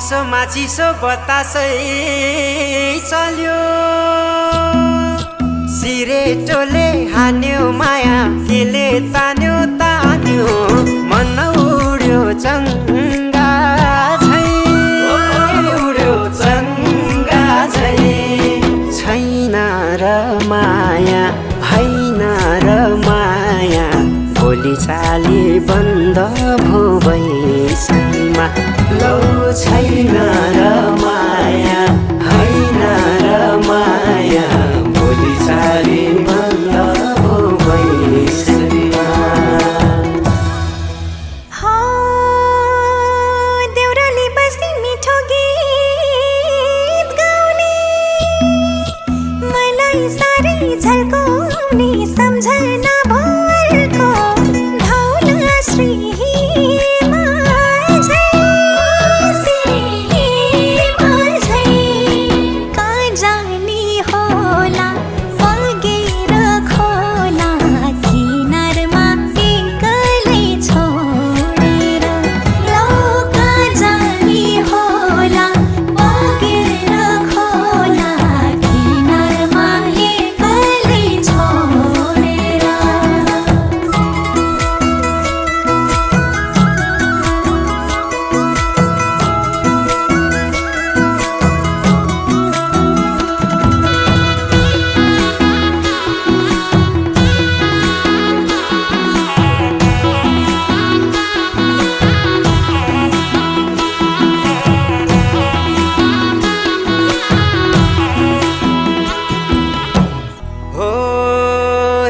चिसो बतासै चल्यो सिरेटोले हान्यो माया केले तान्यो मन उड्यो चङ्गा झै उड्यो चङ्गा झै छैन र माया हैन र माया बोली चाली बन्द भो बैसैमा लौ छैन र माया हैन र माया बोली चाली बन्द भो बैसैमा देउराली बस्ती मिठो गीत गाउने मलाई साह्रै झल्काउने सम्झना भरको धौला श्री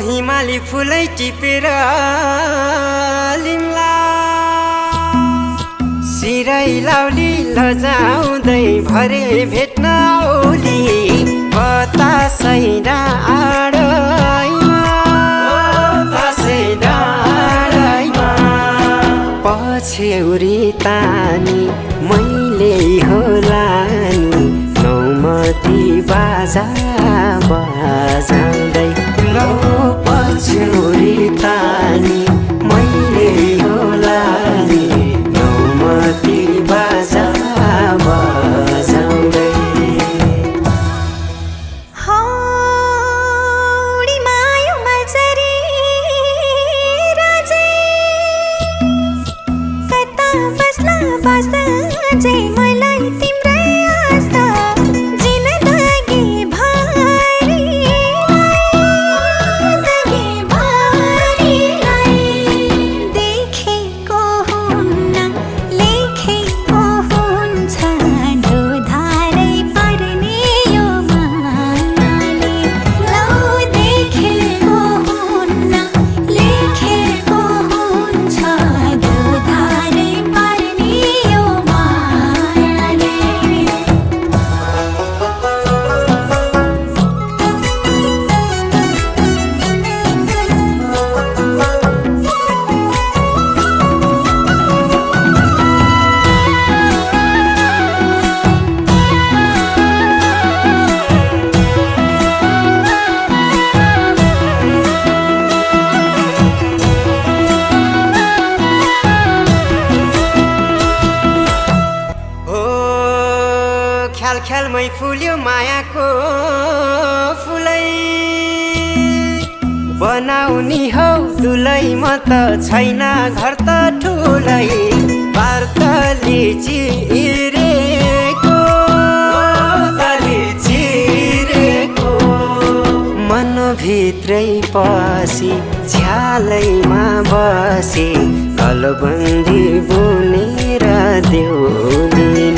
हिमाली फुलै टिपेर लिम्ला सिरै लाउली लजाउँदै भरे भेट्न औली बतासै डाँडैमा पछ्यौरी तानी मैले होला नि नौमती बाजा बजाउँदै लौ पछ्यौरी तानी मैले होला नि नौमती बाजा बजाउँदै हौडीमा यो मल्चरी राजे कता बस्ला बस जे मलाई तिम्रै आशा जिन्दगी ख्यालमै फुल्यो मायाको फुलै बनाउनी हौ दुलै म त छैन घर त ठुलै पार्तली चिरेको मनभित्रै पसी झ्यालैमा बसी कलबन्दी बुनेर देउनी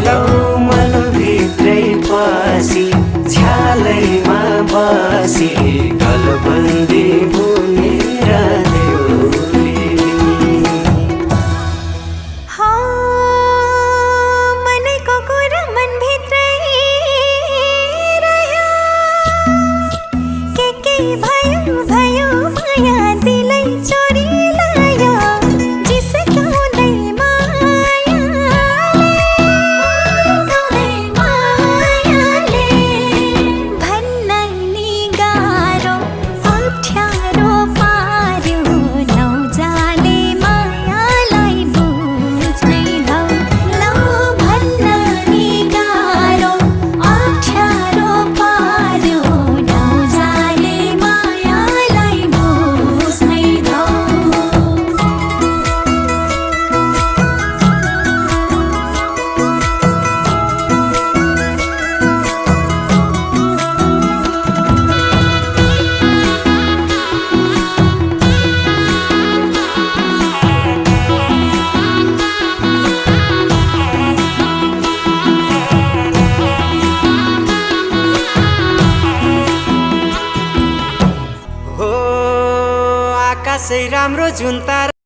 लौ मनभित्रै पसी झ्यालैमा बसी कलबन्दी बुनेर देउनी मनैको कुरा मनभित्रै रह्यो के भयो भयो माया दिलै चोरी लायो जिस्काउँदै मायाले खासै राम्रो जुन तारा